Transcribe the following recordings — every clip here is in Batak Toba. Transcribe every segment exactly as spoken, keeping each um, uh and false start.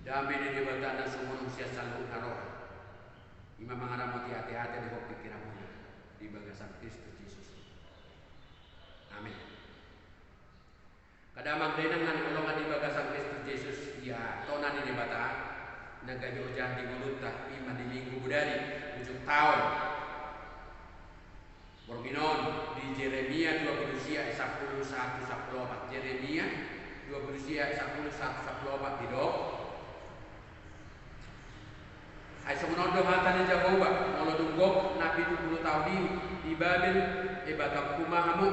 Dame ni Debata na sumurung sian saluhut na roha, i ma mangaramoti ateate dohot pingkiranmuna di bagasan Kristus Jesus. Amen. Angka damang dainang na hinaholongan di bagasan Kristus Jesus, ia tona ni Debata na gabe ojahan di ngolunta, i ma di Minggu Bodari, ujung taon. Borngin on di Jeremia dua pulu sia ayat sampulu sahat tu sampulu opat. Jeremia dua pulu sia ayat sampulu sahat tu sampulu opat didok: Ai songon on do hata ni Jahowa: Molo dung gok na pitu pulu taon i di Babel, ebatangku ma hamu,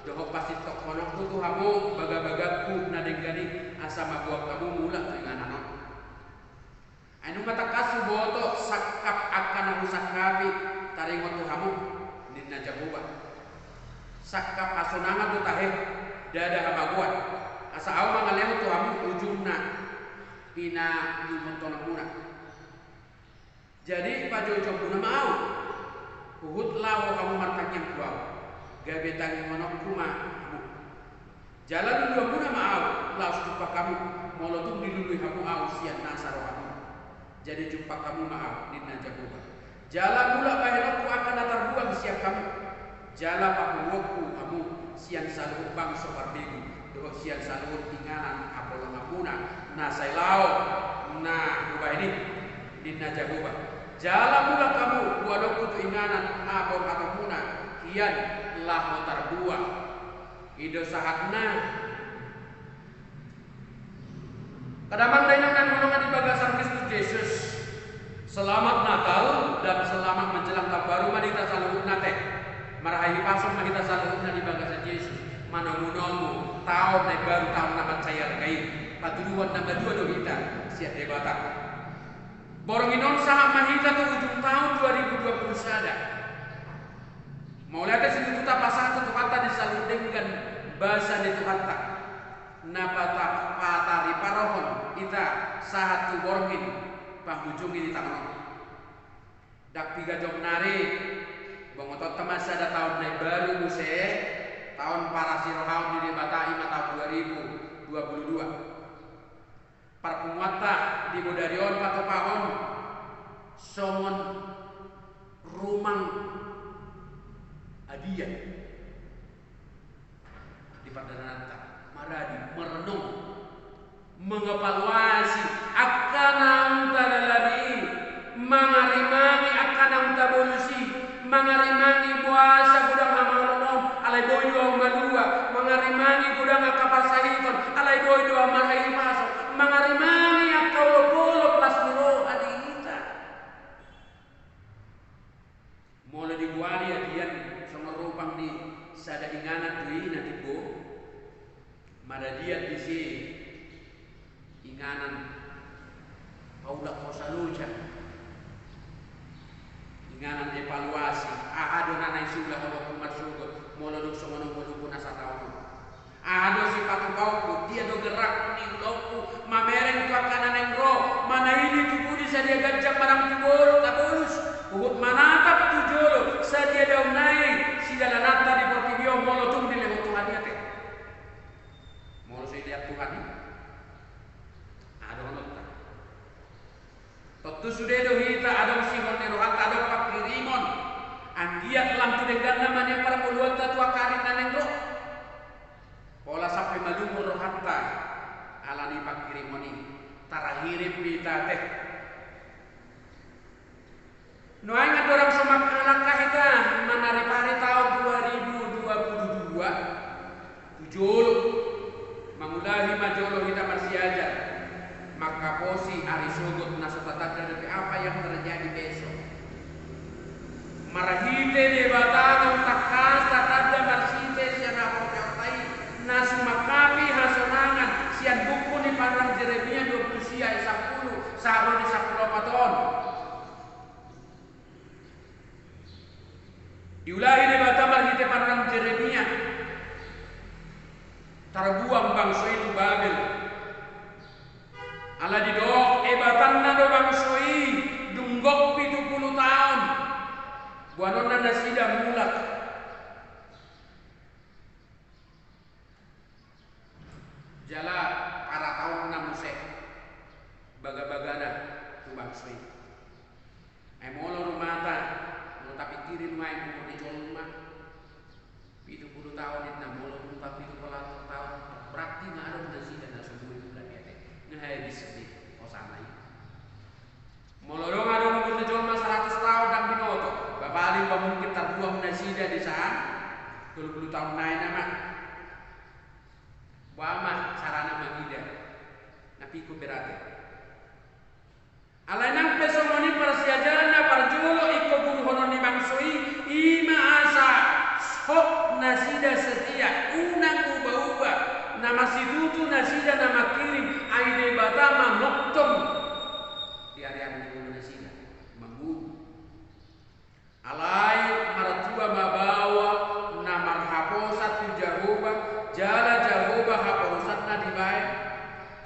dohot pasintongkononku tu hamu bagabagangku na denggan i, asa magoang hamu mulak tu inganan on. Ai nunga tangkas huboto sangkap angka na husangkapi taringot tu hamu, ninna Jahowa. Sangkap hasonangan do tahe, ndada hamagoan, asa ahu mangalehon tu hamu ujungna pinaihuthononmuna. Jadi pajoujouonmuna ma ahu, huhut laho hamu martangiang tu ahu, gabe tangihononku ma hamu. Jala luluanmuna ma ahu, laos jumpang hamu, molo tung dilului hamu ahu sian nasa rohamuna. Jadi jumpang hamu ma ahu, ninna Jahowa. Jala mulak bahenonku angka na tarbuang sian hamu. Jala papunguonku hamu sian saluhut bangso parbegu, dohot sian saluhut inganan haholonganmuna na sai laho na hubahen i, ninna Jahowa. Jala mulak hamu huadopku tu inganan haborhatonmuna, hian laho tarbuang. I do sahatna. Angka damang dainang na hinaholongan di bagasan Kristus Jesus. Selamat Natal dan selamat menjelang tahun baru ma di hita saluhutna ate. Marhahipason ma hita saluhutna di bagasan Jesus. Manomunomu taon na imbaru, taon na mansai arga i. Patuduhon na malua do hita sian Debata. Borngin on sahat ma hita tu ujung taon dua ribu dua pulu sada. Mauliate situtu tapasahat tu Tuhanta di saluhut denggan basa ni Tuhanta, na pata-, patariparohon hita sahat tu borngin panghujungi ni taon on. Ndang piga jom nari, bongotonta ma sada taon na imbaru muse, taon parasirohaon ni Debata, i ma taon dua ribu dua pulu dua. Parpunguanta di bodari on patupahon songon rumang adian di pardalananta, maradi, marenong, mengevaluasi angka naung tadalani i, mangarimangi angka naung tabolus i, mangarimangi boasa godang hamaolon on, alai boi do ahu malua, mangarimangi godang angka parsahiton, alai boi do ahu marhahipason, mangarimangi angka olopolop las ni roha di hita. Molo digoari adian songon rumang ni sada inganan do i na timbo, maradian disi inganan paulak hosa loja, inganan evaluasi, aha do na naeng siulahononku marsogot molo dung songon on ngolungku na sataon on. Aha do sipatupaonku, dia do gerak ni ulaonku mamereng tu angka na naeng ro, manaili tu pudi sadia ganjang manang tu bolok tabolus, huhut manatap tu jolo sadia daumnai sidalananta di portibi on molo tung dilehon Tuhan i ate. Molo so dilehon Tuhan i, aha dohononta? Tontu sude do hita adong sihol ni rohanta, adong pangkirimon. Anggiat lam tu dengganna ma nian parngoluonta tu angka ari na naeng ro. Pola sampe malumur rohanta ala ni pangkirimon i, tarhirim hita ate. Nuaeng andorang so mangkalangka hita manaripari taon dua ribu dua puluh dua, tu jolo, mangulahi ma jolo hita marsiajar mangkaposi ari sogot na so tatanda dope apa yang terjadi besok. Marhite Debata naung tangkas tatanda marhite sian haporseaonta i na sumangkapi hasonangan sian buku ni panurirang Jeremia dua pulu sia ayat sampulu sahat ro di sampulu opat on. Diulahi Debata marhite panurirang Jeremia tarbuang bangso i tu Babel. Ala didok ebatanna do bangso i dung gok pitu pulu taon, boanonna nasida mulak. Jala parataonna muse. Ai molo rumata, molo tapingkiri nuaeng umur ni jolma, pitu pulu taon ninna, molo tung pitu pulu taon, berarti nga adong nasida na so boi mulak i ate. Nga habis be hosana i. Molo adong, adong umur ni jolma saratus taon ndang binoto, paling pe mungkin tarbuang nasida di saat tolu pulu taon nai nama. Boha ma carana mangida? Na pingkun berarti. Alai nang pe songon i, parsiajaran na parjolo ingkon guruhonon ni bangso i, i ma asa hot nasida setia, unang uba-uba. Na marsitutu nasida na mangkirim, ai Debata manongtong di ari-ari ni ngolu nasida, mangolu. Alai martua ma baoa na marhaposan tu Jahowa, jala Jahowa haposanna dibaen.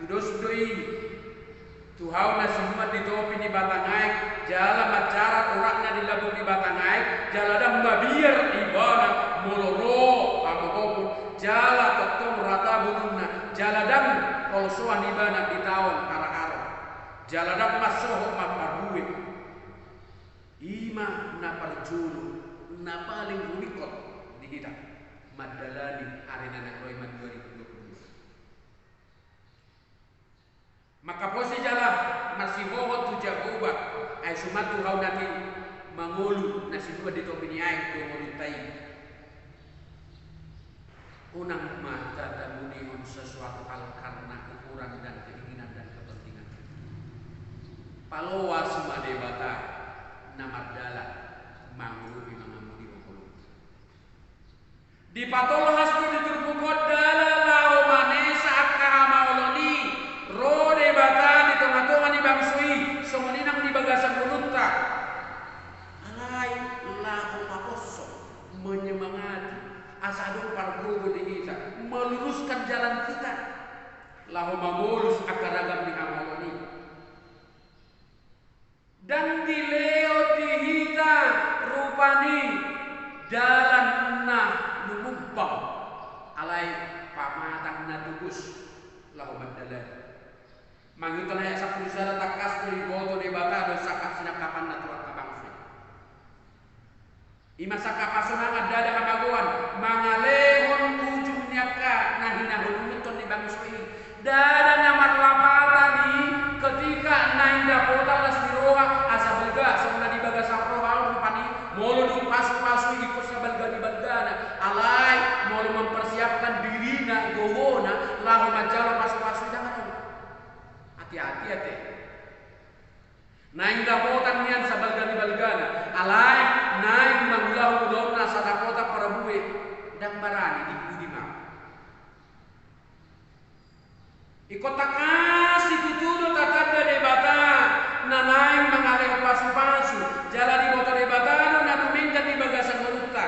Tudos do i tu hau na sinuan di topi ni batang aek, jala manjarar oratna di lambung ni batang aek, jala ndang mabiar ibana molo ro hamogopon, jala tongtong rata bolonna, jala ndang polsoan ibana di taon haro-haro, jala ndang mansohot mambarbue. I ma na parjolo, na paling rumingkot di hita mandalani ari na naeng ro i ma dua ribu dua puluh dua. Mangkaposi jala marsihohot tu Jahowa, ai suman tu hau na ti mangolu na sinuan di topi ni aek do ngolunta i. Unang ma tatamuni on sesuatu hal karena ukuran dan keinginan dan kepentingan. Paloas ma Debata na mardalan mangurupi mangamudi ongkolomu. Dipatolhas do di turpuk on dalan laho manesa angka hamaolon i. Ro Debata di tonga-tonga ni bangso i, songon i nang di bagasan ngolunta. Alai laho maposo, menyemangati, asa adong pargogo di hita, meluruskan jalan kita, laho mamolus angka ragam ni hamaolon i. Ndang dilehon di hita rupani dalan na lumumbang, alai pamatang na tugus laho mandalani. Mangihut ayat sampulu sada tangkas do diboto Debata do sangkap sinangkapanna tu angka bangso i. I ma sangkap hasonangan, ndada hamagoan, mangalehon ujung ni angka na hinaholungunhon ni bangso i. Ndada na marlapatan i ketika naeng dapotan las ni roha asa balga, songon na di bagasan roha on rupani, molo dung pasu-pasu i ingkon sabalga ni balgana, alai molo mempersiapkan dirina, gogona, laho manjalo pasu-pasu i ndang adong. Hati-hati ate. Naeng dapotan nian sabalga ni balgana, alai naeng mangulahon ulaonna asa dapotan parbue, ndang barani, di pudi ma. Ingkon tangkas situtu do tatanda Debata na naeng mangalehon pasu-pasu, jala diboto Debata do na dumenggan di bagasan ngolunta.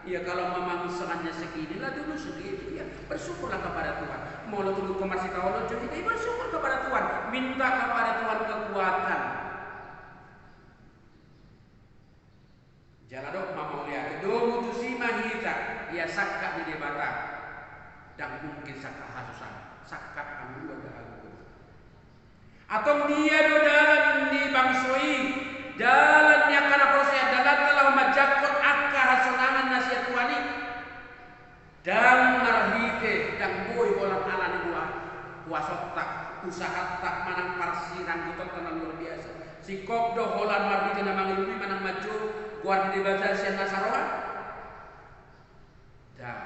Ya, kalau memang sangannya segini, lah dulu segitu, ya, bersyukurlah kepada Tuhan. Molo tutu marsitaonon jo hita, bersyukur kepada Tuhan. Minta kepada Tuhan kekuatan. Jala dok ma mauliate, domu tusi ma hita, ia sangkap ni Debata. Ndang mungkin sangkap hasusaan, sangkap haluaon do haluaon. Antong dia do dalan ni bangso i, dalan ni angka na porsea, dalanta laho manjangkon angka hasonangan na sian Tuhan i. Ndang marhite, ndang boi holan ala ni hu-, huasonta, usahanta, manang parsiranggutonta na luar biasa. Singkop do holan marhite na mangalului manang manjou goar ni Debata sian nasa roha. Ndang.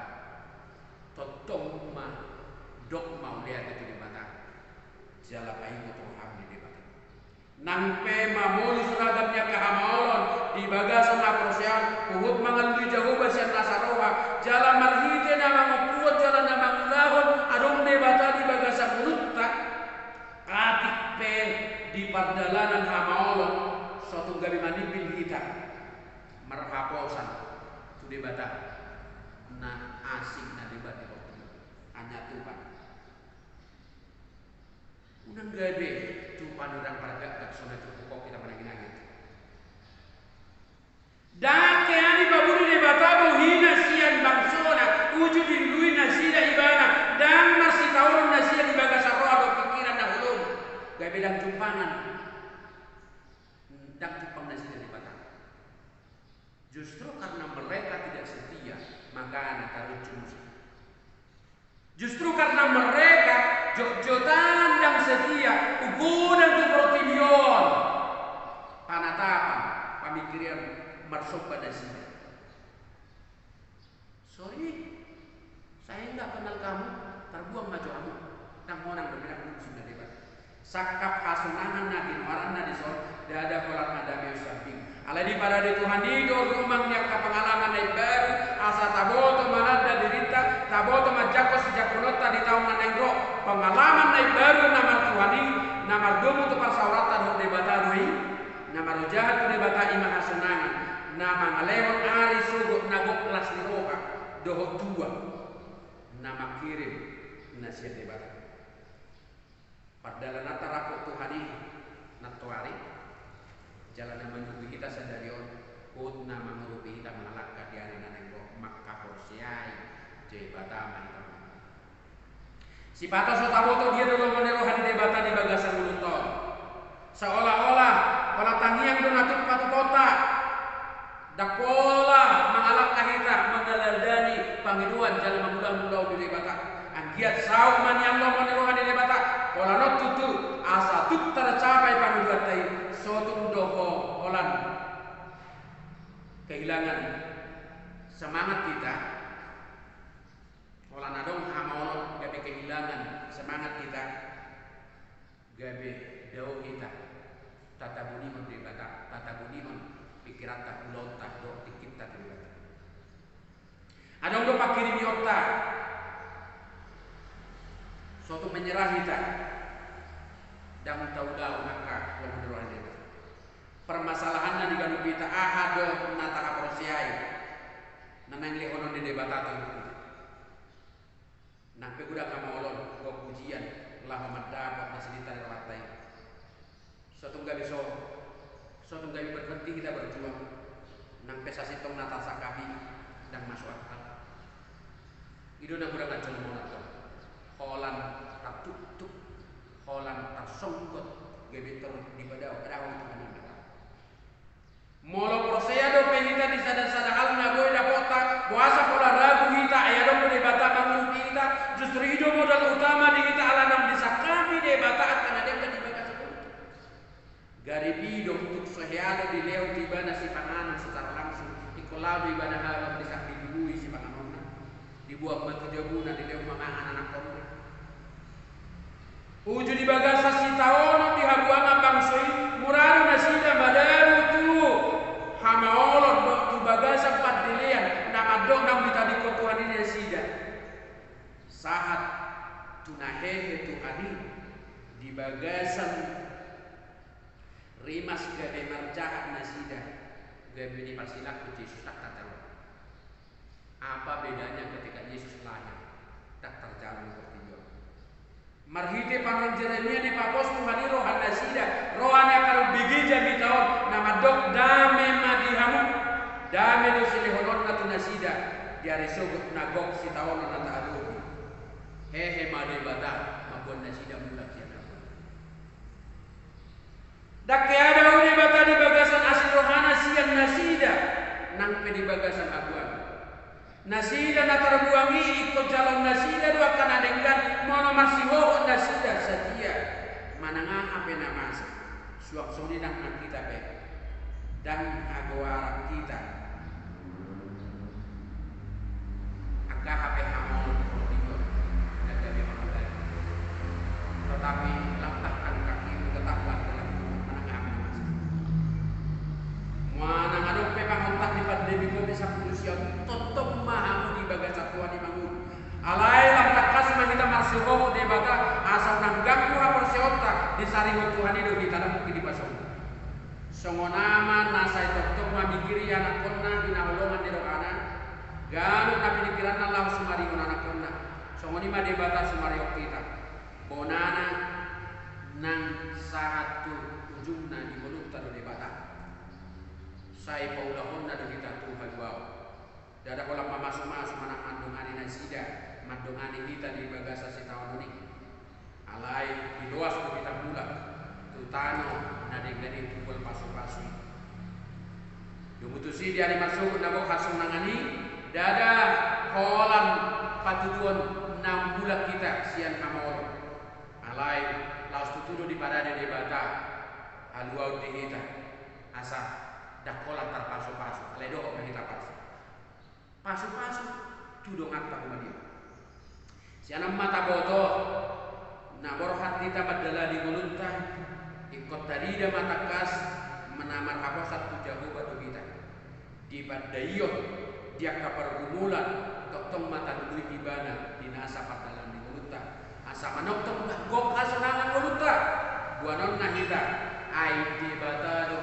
Tongtong ma, dok mauliate tu Debata. Jala paingot roham di Debata. Nang pe mamolus ragam ni angka hamaolon di bagasan haporseaon, huhut mangalului Jahowa sian nasa roha, jala marhite na mangompuhon jala na mangulahon adong Debata di bagasan ngolunta. Atik pe di pardalanan hamaolon, so tung gabe manimbil hita marhaposan tu Debata na asing na Debata, hanya Tuhan. Unang gabe tu panurirang pargakgak so na turpuk on hita manangin-angin. Ndang keani paburi Debata bohina sian bangsona, uju dilului nasida ibana, ndang marsitaonon nasida di bagasan roha dohot pingkiran na holom. Gabe ndang jumpangan. Ndang jumpang nasida Debata. Justru karena mereka tidak setia, makana tarucum muse. Justru karena mereka jotjotan ndang setia, ugodang tu portibi on panatapan, pamingkirion, marsomba nasida. Sorry, saya nggak kenal kamu, tarbuang ma jo hamu. Ndang monang dope, ndang mungkin na debat. Sangkap hasonangan na ginoaranna dison, ndada holan na dame on sambing. Alai diparade Tuhan i do rumang ni angka pengalaman na imbaru, asa taboto mananda dirinta, taboto manjangkon sijangkononta di taon na naeng ro. Pengalaman na imbaru na martuhan i, na mardomu tu parsaoranta dohot Debata do i, na marojahan tu Debata i ma hasonangan, na mangalehon ari sogot na gok las ni roha dohot tua, na mangkirim na sian Debata. Pardalananta rap dohot Tuhan i nantoari, jala na manunggu hita sadari on, hot na mangurupi hita mangalangka di ari na naeng ro, mangkaporseai Debata ma hita. Sipata so taboto dia do lomo ni roha ni Debata di bagasan ngolunta on. Seolah-olah pola tangiang do na tumpa tu tonta. Ndang pola mangalangka hita mandalandani pangidoan jala mangulahon ulaon di Debata. Anggiat saut ma nian lomo ni roha ni Debata. Pola non tutu asa tung tarcapai pangidoanta i, so tung do ho-, holan kehilangan semangat hita. Holan adong hamaolon gabe kehilangan semangat hita, gabe dao hita tatabunihon Debata, tatabunihon pingkiranta, ulaonta dohot tingkinta tu Debata. Adong do pangkirimionta, so tung menyerah hita, ndang taulahon angka lomo ni roha ni Debata. Permasalahanna di ganup hita, aha do na tahaporseai na naeng lehonon ni Debata tu hita? Nang pe godang hamaolon, godang ujian, laho mandapot na sininta ni rohanta i, so tung gabe so, so tung gabe berhenti hita berjuang. Nang pe sasintong na tasangkapi, ndang masuk akal. I do na godang na jolma on antong. Holan tartuktuk, holan tarsonggot, gabe tor dipadao, padao Tuhan i. Molo porsea dope hita di sada-sada hal na boi dapotta, boasa pola ragu hita, ai adong do Debata mangurupi hita? Justru i do modal utama di hita, ala naung disangkapi Debata angka na denggan di bagasan ngolunta. Garipi do tung so hea do dilehon tu ibana sipanganon secara langsung, ingkon laho do ibana halak di sangkap dibului sipanganonna. Dibuat ma tu jabuna, dilehon ma mangan anakkonna. Uju di bagasan sitaonon di habuangan bangso i, mura do nasida madabu tu hamaolon dohot tu bagasan pandelean na mandok naung ditadingkon Tuhan i nasida. Sahat tu na hehe Tuhan i, di bagasan rimas gabe marjahat nasida, gabe diparsilangkon Jesus, ndang tarjalo. Apa bedanya ketika Yesus lahir? Ndang tarjalo di portibi on. Marhite pangan Jeremia dipapos Tuhan i roha nasida, roha ni angka na umbege jamita on, na mandok dame ma di hamu. Dame do silehononna tu nasida di ari sogot na gok sitaonon na taadopi. Hehe ma Debata mamboan nasida mulak sian habuangan. Ndang hea do Debata di bagasan asi rohana sian nasida, nang pe di bagasan habuangan. Nasida na tarbuang i ingkon jaloon nasida do angka na denggan, molo marsihohot nasida satia manang aha pe na masa. Suang songon i nang hita pe, ndang hagoaran hita angka hape hamaolon di portibi on, ndang gabe mangulai. Tetapi langkahkan kakimu, tetaplah dalam Tuhan, manang aha pe na masa. Manang adong pe pangontah ni pandemi covid sampulu sia on, tongtong ma hamu di bagasan Tuhan i mangolu. Alai lam tangkas ma hita marsihohot Debata, asa unang ganggu haporseaonta, disarihon Tuhan i do hita, ndang mungkin dipasombu. Songon ama na sai tongtong mamingkiri anakkonna, hinaholongan ni rohana, ganup na piningkiranna laho sumarihon anakkonna. Songon i ma Debata sumarihon hita. Bonana nang sahat tu ujungna di ngolunta do Debata. Sai paulahonna do hita tu haluaon. Ndada holan mamasumasu manang mandongani nasida, mandongani hita di bagasan sitaonon i. Alai diloas do hita mulak tu tano na denggan. na ditubuhon pasupasu i. Dung tusi di ari marsogot na gok hasonangan i, ndada holan patuduhon na mulak hita sian hamaolon. Alai laos tutu do diparade Debata haluaon di hita asa ndang holan tarpasupasu, alai dohot ma hita pasu. Pasupasu tu donganta humaliang. Sian on ma taboto na borhat hita mandalani ngolunta, ingkon tarida ma tangkas na marhaposan tu Jahowa do hita. Di pandaion, di angka pargumulan, tongtong ma talului Ibana di nasa pardalanan ni ngolunta. Asa manongtong gok hasonangan ngolunta, boanonna hita, ai Debata do